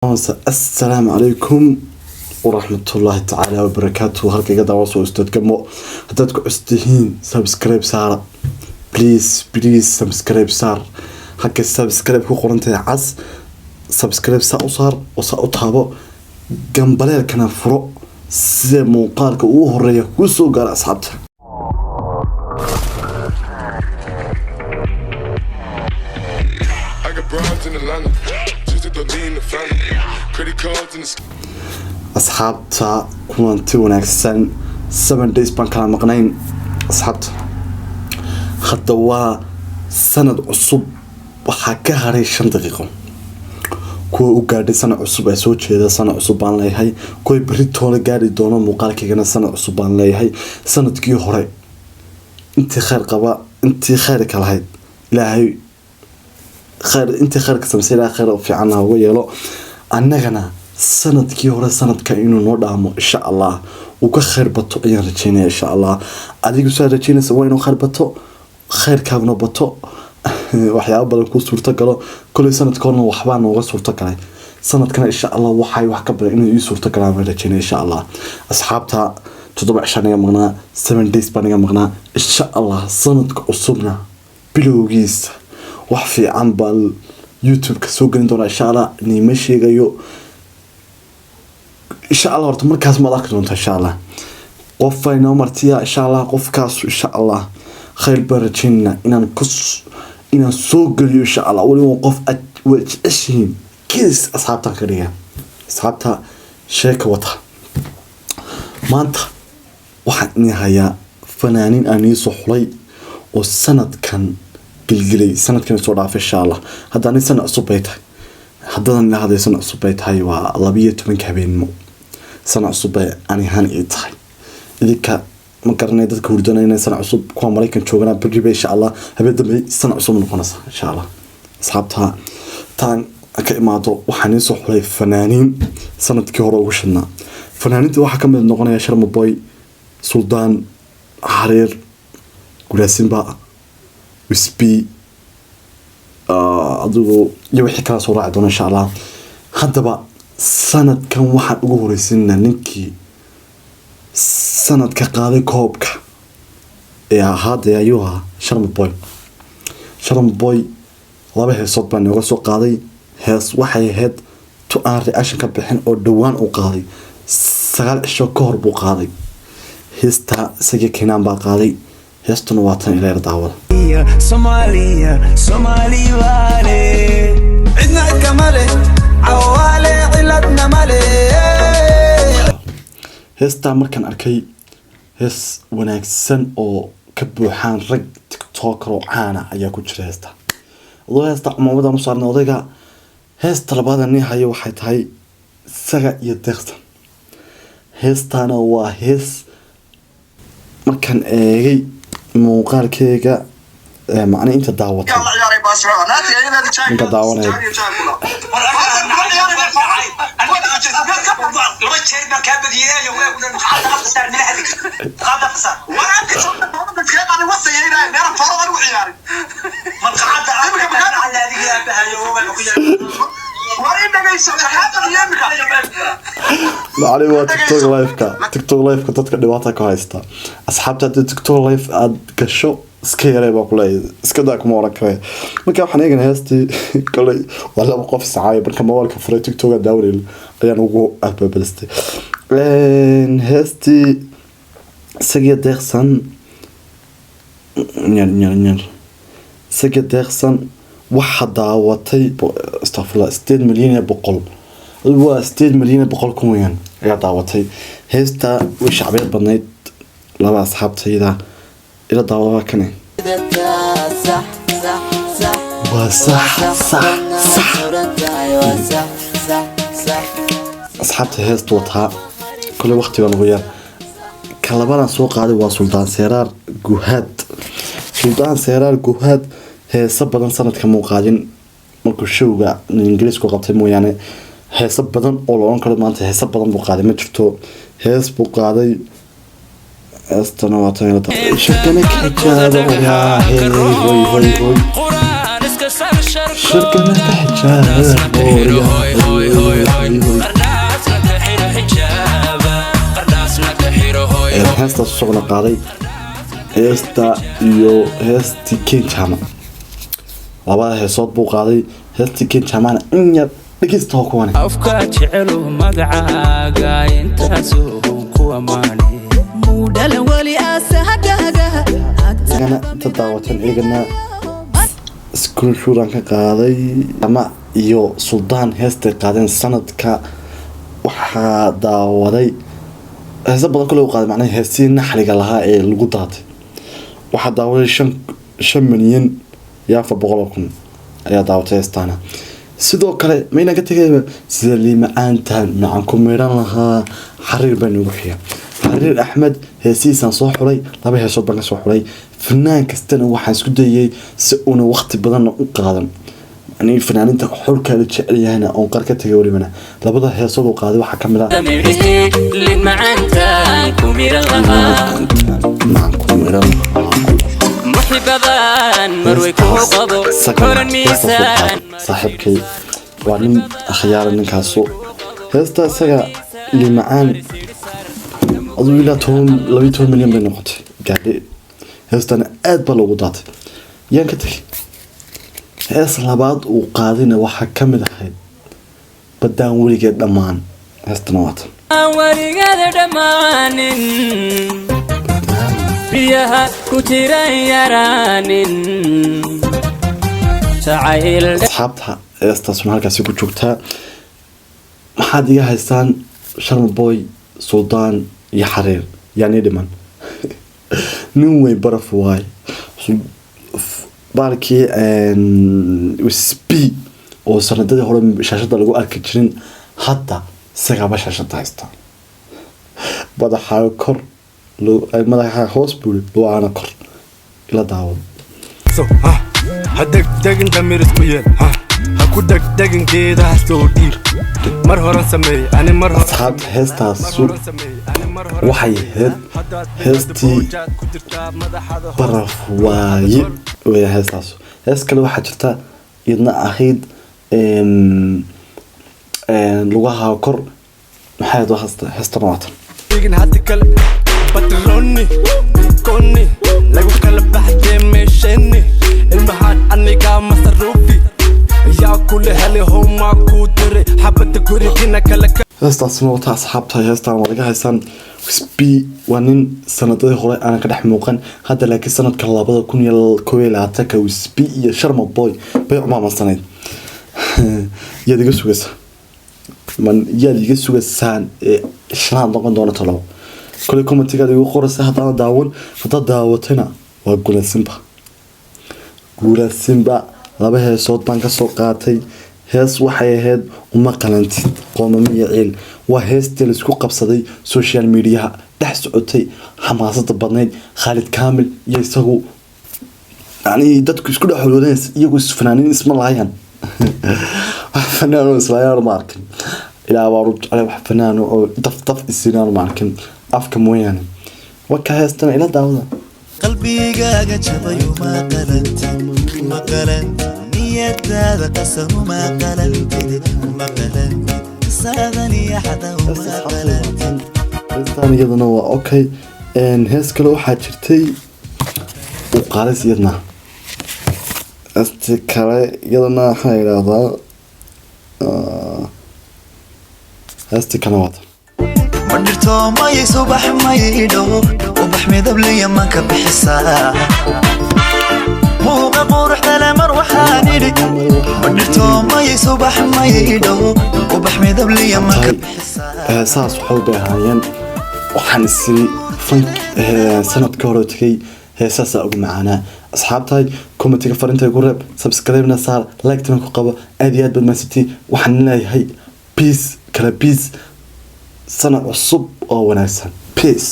Assalaamu calaykum waraxmatullaahi tacaala wabarakaatu. Halka iga daawaso Ustaad Gamo. Haddaad ku cusub tihiin, subscribe saara, please, please, subscribe saar. Halka subscribe ku qorantahay cas, subscribe saa u saar oo saa u taabo, gambaleelkana furo sida muuqaalka ugu horeeya kuu soo gaara. Asxaabta, I got broads in Atlanta, just to lean the family. Credit cards in the Asxaabta, kulanti wanaagsan. 7 days baan kala maqnayn, asxaabta. Hadda waa sanad cusub, waxaa ka haray 5 daqiiqo. Kuwa u gaadhay sanad cusub ee soo jeeda, sanad cusub baan leeyahay. Kuwa berri toole gaadhi doono muuqaalkaygana, sanad cusub baan leeyahay. Sanadkii hore intii khayr qaba, intii khayrka lahayd, Ilaahay khayr, intii khayrka samaysay, Ilaahay khayr fiican ha uga yeelo. Annagana sanadkii hore sanadka inuu noo dhaamo, insha Allah, uu ka khayr bato ayaan rajeynaya, insha Allah. Adigu saa rajeynaysa waa inuu khayr bato, khayrkaaguna bato, waxyaabo badan kuu suurto galo. Koley sanadka horena waxbaa nooga suurto galay, sanadkana insha Allah waxay wax ka badan inuu ii suurto galaan baan rajeynaya, insha Allah. Asxaabta, 7 cishaan naga maqnaa, 7 days baan naga maqnaa. Insha Allah sanadka cusubna bilowgiisa wax fiican baan YouTube-ka soo gelin doonaa, insha Allah. Niima sheegayo, insha Allah. Horta markaas maad arki doontaa, insha Allah. Qof ay noo martiya, insha Allah. Qofkaas, insha Allah, khayr baan rajeynayna inaan soo geliyo, insha Allah. Weliba qof aad waa jeceshihiin kiis asxaabtaan ka dhiga. Asxaabta, sheeka wata. Maanta waxaan idin hayaa fanaaniin aan iisoo xulay oo sanadkan gilgilay, sanadkan soo dhaafay, insha Allah. Hadda ani sanad cusub bay tahay, haddadan ila hadlay sanad cusub bay tahay. Waa 12-ka habeenimo, sanad cusub bay ani ahaan ii tahay. Idinka ma garanay, dadka hurdanayna sanad cusub. Kuwa Maraykan joogana berri bay, insha Allah, habeen dambe sanad cusub noqonaysa, insha Allah. Asxaabta, taan ka imaado, waxaan iisoo xulay fanaaniin sanadkii hore ugu shidnaa. Fanaaniinta waxaa kamid noqonaya Sharma Boy, Suldaan, Xariir, Gulaasimba, Wisby, adigu iyo wixii kala soo raaci doona, insha Allah. Haddaba sanadkan waxaan ugu horeysanaa ninkii sanadka qaaday koobka ee ahaa dee ayuu ahaa Sharma Boy. Sharma Boy laba heesood baa nooga soo qaaday. Hees waxay ahayd tu aan reaction ka bixin oo dhowaan uu qaaday, 9 cisho ka hor buu qaaday heestaa. Isagii Keenaan baa qaaday. Heestuna waa tan, ileer daawada. Somalia, Somali waale. Cidna cid kama leh, cawaale ciladna male. Heestaa markaan arkay, hees wanaagsan oo ka buuxaan rag TikToker oo caana ayaa ku jira heesta. Adoo heesta cumaamadan u saarnay odayga. Heesta labaada nin hayo waxay tahay isaga iyo Deeqsan. Heestaana waa hees markaan eegay muuqaalkeyga, macna inta daawatay, inta daawanaya. Laba jeer baan kaa badiyey. Qaada afka saar, mila hadli qaada afka saar. Malqacada afka adiga aabahayo ku Macali waa TikTok live-ka. TikTok live-ka dadka dhibaata ku haysta. Asxaabta, haddii TikTok live aada gasho, iska yaree baa kuleeyahay, iska daa kuma oran kare. Marka waxaan eeganaa heestii. Koley waa laba qof iscaaya. Marka mobilka furay, TikTok daawanayl ayaan ugu ababadistay heestii isagiyo Deeqsan. Nyar nyar nyar, isagiyo Deeqsan waxa daawatay, astaqfirullah, 8 milyan iyo 100, waa 8 milyan iyo 100 kun weyaan ayaa daawatay heesta. Way shacbiyad badnayd. Laba asxaabtayda ila daawada waa kane. Waa sax sax sax. Asxaabta, heesta wataa kole waqti baa nagu yar. Ka labadan soo qaaday waa Suldaan Seeraar Guhaad. Suldaan Seeraar Guhaad heeso badan sanadka muu qaadin, markuu showga Ingiriisku qabtay mooyaane. Heeso badan oo la oran karo maanta heeso badan buu qaaday ma jirto. Hees buu qaaday, heestana waa tan. Shakana kajaado, hey hoy hoy hoy. Quraan iska. Shirkana ka xijaaba. Heestaas usocona qaaday heesta iyo heestii Ken Jama, labada heesood buu qaaday. Heestii Ken Jamana in yar dhegeysta oo kuwane. Afka jecelu magacaaga intaasuu ku ammaanay. Muudhalan weli aasahagaga. Iyagana inta daawatan, iyagana screenshot ka qaaday. Ama iyo Suldaan heestay qaadeen sanadka waxaa daawaday heese badan kale u qaaday, macnaha heestii naxliga lahaa ee lagu daatay waxaa daawaday 5,400,000 ayaa daawatay heestaana. Sidoo kale maynaan ka tegayba sida liimacaantan macaan ku miidhan lahaa. Xariir baa noogu xiga, Xariir Axmed. Heesihiisaan soo xulay, laba heesood baan ka soo xulay. Fanaan kastana waxaan isku dayay si uuna waqti badanna u qaadan, yani fanaaninta xulka la jecel yahayna oon qar ka tegay. Welibana labada heesood uu qaaday waxaa kamid ah Lin macaantaan ku miran lahaa. Macaan ku miidhan lahaa. Muxibadan marway kuu qabo koran miisaan. Saaxiibkay waa nin akhyaara ninkaasu. Heesta isaga limacaan aduu ilaa 10, 12 milyan bay noqotay gaadhi. Heestana aad baa loogu daatay. Yaan ka tegay, hees labaad uu qaadayna waxaa ka mid ahayd Baddaan Weligeed Dhammaan. Heestana waata. Weligeeda dhammaanin, biyaha ku jiran yaraanin, jacayl. Asxaabta, heestaasuna halkaasi ku joogtaa. Maxaad iga haystaan? Sharma Boy, Suldaan iyo Xariir yaani dhiman. Nin wey baraf waay baalkii sb oo sanadadii hore shaashada lagu arki jirin, hadda isagaaba shaashada haysta. Madaxaa kor, madaxa hoos buuri, lugaana kor. Ila daawado. So ha ha degdegin, damir isku yeel, ha ha ku degdegin, geedaha soo dhiib. Mar horan sameey ani, mar hore. Asxaabta, heestaasu waxay ahayd heestii Baraf Waaye wey heestaas. Hees kale waxaa jirta iyadna ahayd Lugaha Kor. Maxay ahayd heesta? Heestana waatan. Igin hadi kale batroni koni lagu kala baxdee meesheni ilmahaan anigaa masaruufi yaa kula helay homaa kuu diray xabada gurigina kala. Heestaasna wata. Asxaabta, heestaan waa laga haysaan. Sb waa nin sanadadii hore aanan ka dhex muuqan hadda, laakiin sanadka 2021 Sb iyo Sharma Boy bay cumaamansanayd. Yaad iga sugaysaa? Man yaad iga sugaysaan ee shanaad noqon doona? Talow kole commentigaad igu qoraysa. Haddaana daawan, haddaad daawatayna waa guulasinba, guulasinba. Laba heesood baan kasoo qaatay. Hees waxay ahayd Uma Qalantid Qoomamo iyo Ciil. Waa heestii laisku qabsaday, social mediaha dhex socotay, xamaasada badnayd. Khaalid Kaamil iyo isagu, yani dadku isku dhex xoloodeen, iyagu isfanaaniin isma lahayan. Wax fanaan islaayaan ma arkin, ilaa waa jeclay. Wax fanaan oo daf daf isinaan ma arkin, afka mooyaane. Waka heestana ila daawada. Qalbigaaga jabay uma qalantid, uma qalantid. Niyadaada qasan uma qalantid, uma qalantid. Qisaadan iyo xada uma qalantid. Heestan iyaduna waa okay. Hees kale waxaa jirtay uu qaadis iyadna. Heesti kale iyadana waxaa yidhaahdaa, heesti kale waata. Ma dhirto mayay subax maydho ubax midab liyaman ka bixisaa muuqa quruxdale mar waxaan idhi ma dhirto mayay subax maydho ubax midab liyaman ka bixisaa. Heesahaas waxay bay ahaayeen. Waxaan isiri fan sanadka hore tegay heesaasaa ugu macaanaa. Asxaabtahay, commentiga farinta igu reeb, subscribe-na saar, like-tana ku qabo. Aad iyo aad baad mahadsantihiin. Waxaan leeyahay peace, kala peace, sanad cusub oo wanaagsan. Peace.